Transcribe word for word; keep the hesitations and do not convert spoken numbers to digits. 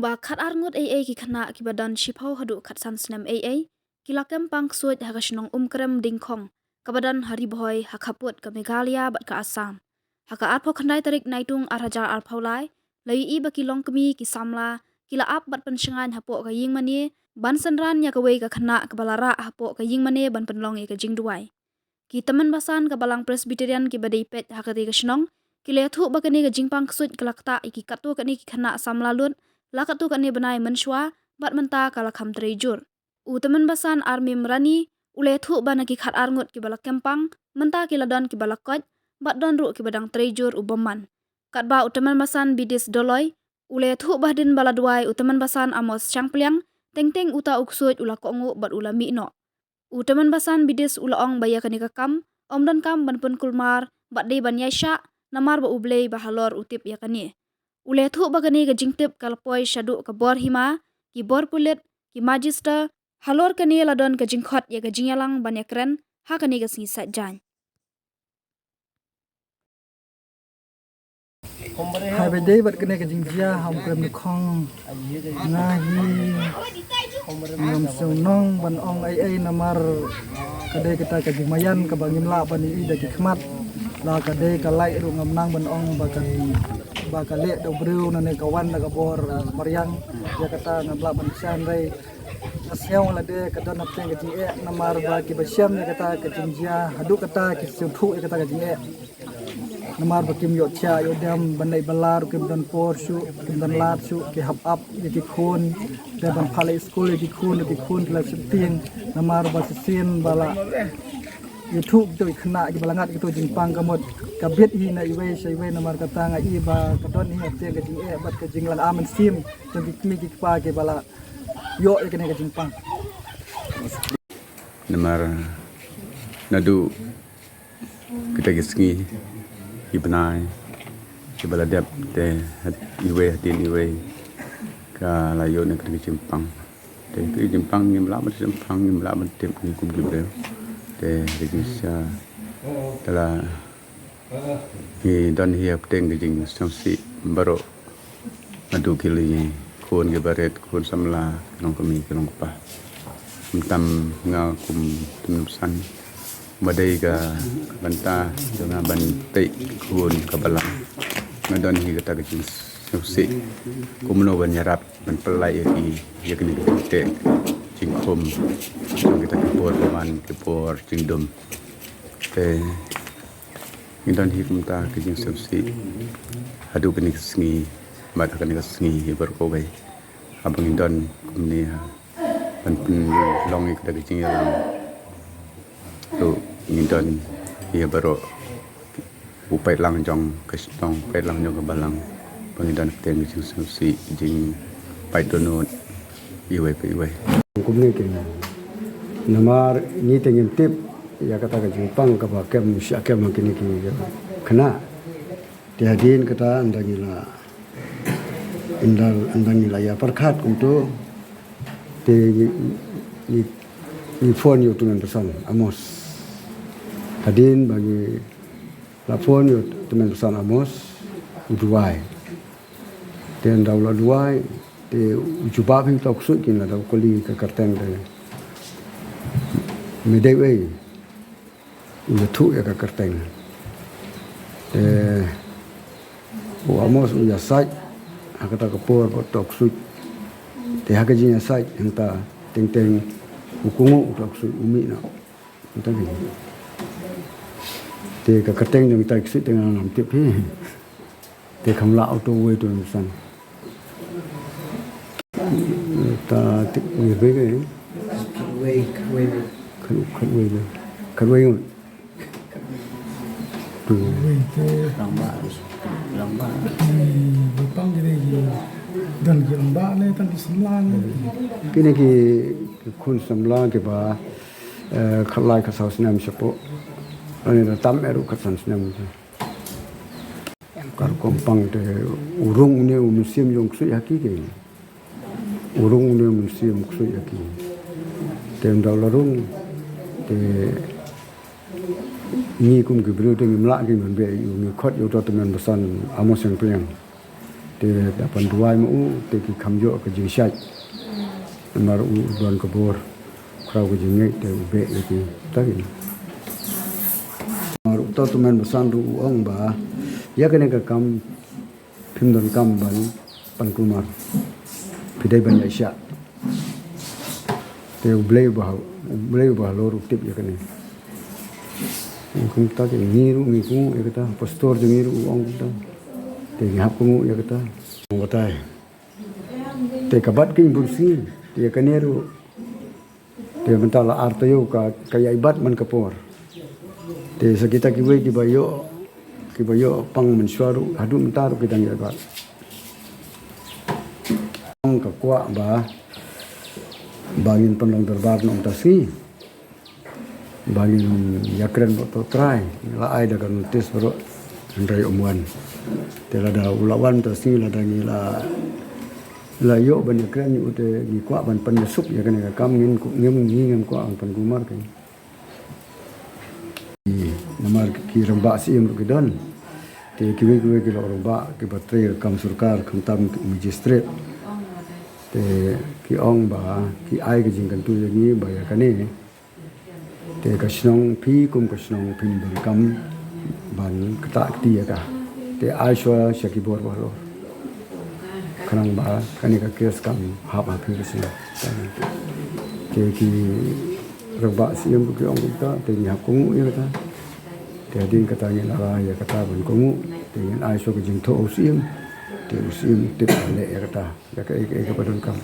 Ba khat ar ngut ei ei ki khynnah kiba don shiphew haduh khat san snem ei ei ki la kem pang ksuid ha ka shnong Umkrem Dingkhong kaba don ha Ri Bhoi ha khappud ka Meghalaya bad ka Assam. Ha ka arphew khyndai tarik Naitung ar hajar arphew lai, la ïohi ba ki longkmie ki samla ki la ap bad pynshngaiñ hapoh ka ïingmane ban synran ïa kawei ka khynnah kaba la rah hapoh ka ïingmane ban pynlong ïa ka jingduwai. Ki tymmen basan ka Balang Presbyterian kiba dei peit ha katei ka shnong ki la ïathuh ba kane ka jingpang ksuid ka la ktah ïa ki katto katne ki khynnah samla lut, la katto katne bnai mynshuwa bad mynta ka la kham trei jur. U tymmen basan Armim Rani u la ïathuh ba na ki khat ar ngut kiba la kem pang, mynta ki la don kiba la koit bad don ruh kiba dang trei jur u bymman. Katba u tymmen basan Bidis Doloi u la ïathuh ba hadien ba la duwai u tymmen basan Amos Shangpliang, teng teng uta u ksuid u la kohnguh bad u la mih noh. U tymmen basan Bidis u la ong ba ïa kane ka kam ym donkam ban pynkulmar bad dei ban ïaishah, namar ba U Blei ba halor u tip ïa kane. U la ïathuh ba kane ka jingtip ka la poi shaduh ka bor hima, ki bor pulit, ki magister, halor kane la don ka jingkhot ïa ka jingïalang ban ïakren ha kane ka sngi Saitjaiñ. Haba ïadei bad kane ka jingjia ha Umkrem Dingkhong, nga hi ngam sngew nong ban ong ei ei, namar ka dei kata ka jingmaïan kaba ngim lah ban ïohi da ki khmat. La ka dei ka lait ruh ngam nang ban ong ba ka, ba ka leh da u briew, nangne ka wan da ka bor, ah, mariang. Ïa kata ngam lah ban shan rei. Nga sngew lade ka don hapdeng ka jingeh, namar ba kiba shem ïa kata ka jingjia haduh kata ki sngewthuh ïa kata ka jingeh. Namar ba kim ïoh thiah ïoh dem, ban leit bylla ruh kim don por shuh, kim don lad shuh, ki hap ap ïa ki khun. Te ban phah leit skul ïa ki khun, ïa ki khun ki la sheptieng. Namar ba shisien ba la ïathuh kito ki khynnah kiba la ngat kito jingpang, ka mut ka bit hi na iwei sha iwei. Namar kata nga i ba ka don hi hapdeng ka jingeh bad ka jinglang mynsiem jong ki kmie ki kpa kiba la ïoh ïa kane ka jingpang. Namar naduh kita ki sngi, ki bnai kiba la dep, te iwei hadien iwei ka la ïoh na kita ki jingpang. Te kita ki jingpang ngim lah ban sngewthuh, ngim lah ban tip ngi kum ki briew. Te ki jingshah te la ngi don hi hapdeng ki jingsngewsih baroh. Naduh ki lei khun kiba rit, khun samla, ki longkmie ki longkpa. Khamtam nga kum tymmen basan, ba dei ka bynta jong nga ban tei khun ka Balang. Nga don hi kata ka jingsngewsih kumno ban ïarap ban pynlait ïa ki, ïa kine ki jingteh jingkhum jong kita ki por bymman, ki por jingdum. Te ngi don hi kumta ki jingsngewsih haduh kane ka sngi, bad ha kane ka sngi hi baroh kawei. Haba ngi don kumne ha ban pynlong ïa kata ka jingïalang ruh ngi don ïa baroh u paidlang jong ka shnong, paidlang jong ka Balang, ba ngi don hapdeng ka jingsngewsih, jingpait dohnud iwei pa iwei. Kumne kein, namar ngi te ngim tip ïa kata ka jingpang kaba kem shah kem ha kine ki khynnah. Te hadien kata ynda ngi la, ynda, ynda ngi la ïa pyrkhat kumto, te ngi, ngi, ngi phone ïa u tymmen basan Amos. Hadien ba ngi la phone ïa u tymmen basan Amos, u duwai. Te ynda u la duwai, te u jubab hi uta u ksuid kein, lada u kylli ka kyrteng te me dei uei, u ïathuh ïa ka kyrteng. Te u Amos u ïasaid ha kata ka por bad uta u ksuid. Te ha ka jingïasaid hangta, teng teng u kohnguh uta u ksuid, u mih noh. Te ka kyrteng jong kita ki ksuid te nga ngam tip hi. Te kham lah uto uwei u tymmen basan. Ta tip uwei uwei ka. Khatwei, khatwei. Khat, khatwei ka. Khatwei ngut. Tu. Khatwei te. Rangbah, rangbah. Ki ba pang ki dei ki don ki rangbah ne, tang ki samla ne. Kine ki, ki khun samla kiba, eh, khatlai khatsaw snem shapoh. Lane da tam eh ruh khatsan snem. Ka rukom pang te u rung une u mynsiem jong u ksuid ha ki kein. U rung une u mynsiem u ksuid ha ki. Te ynda u la rung te ngi kum ki briew te ngim lah kein ban beh ïa u, ngi khot ïa uta u tymmen basan Amos Shangpliang. Te da pynduwai ma u te ki kham ïoh ka jingshait. Namar u don ka bor, khraw ka jingngeit te u beh ïa ki. Ta ki. Namar uta u tymmen basan ruh u ong ba ïa kane ka kam phim donkam ban pynkulmar. Phi dei ban ïaishah. Te U Blei uba, U Blei uba halor u tip ïa kane. Kumta te ngi ruh ngi kohnguh ïa kata, pastor jong ngi ruh u ong kumta. Te ngi hap kohnguh ïa kata. Ong batai. Te ka bat ki bun sngi, te ïa kane ruh. Te mynta la ar taïew ka, ka ïai bat man ka por. Te sa kita kiwei kiba ïoh, kiba ïoh pang mynshuwa ruh, haduh mynta ruh ki dang ïai bat. Ong ka kwah ba, ba ngin pynlong dorbar na mynta sngi. Ba ngin ïakren bad u trai, la ai da ka notis baroh, hynrei um wan. Te lada u la wan mynta sngi lada ngi la, la ïoh ban ïakren ïa u te ngi kwah ban pynïasuk ïa kane ka kam ngin ku-, ngim, ngi ngim kwah ban pynkulmar ka. Namar ki rangbah siem ruh ki don. Te kiwei kiwei ki long rangbah kiba trei ka kam sorkar khamtam ki magistrate. Te ki ong ba ki ai ka jingkyntu ïa ngi ba ïa kane. Te ka shnong phi kum ka shnong phim donkam ban ktah kti ïa ka. Te ai shuwa sha ki bor bahalor. Khnang ba kane ka case kam hap ha phi ka shnong. Te ki rangbah siem ruh ki ong kumta, te ngi hap kohnguh ïa kata. Te hadien kata ngin rai ïa kata ban kohnguh, te ngin ai shuwa ka jingthoh u siem. Te u siem u tip ban leh ïa kata. Ïa kaei kaei kaba donkam.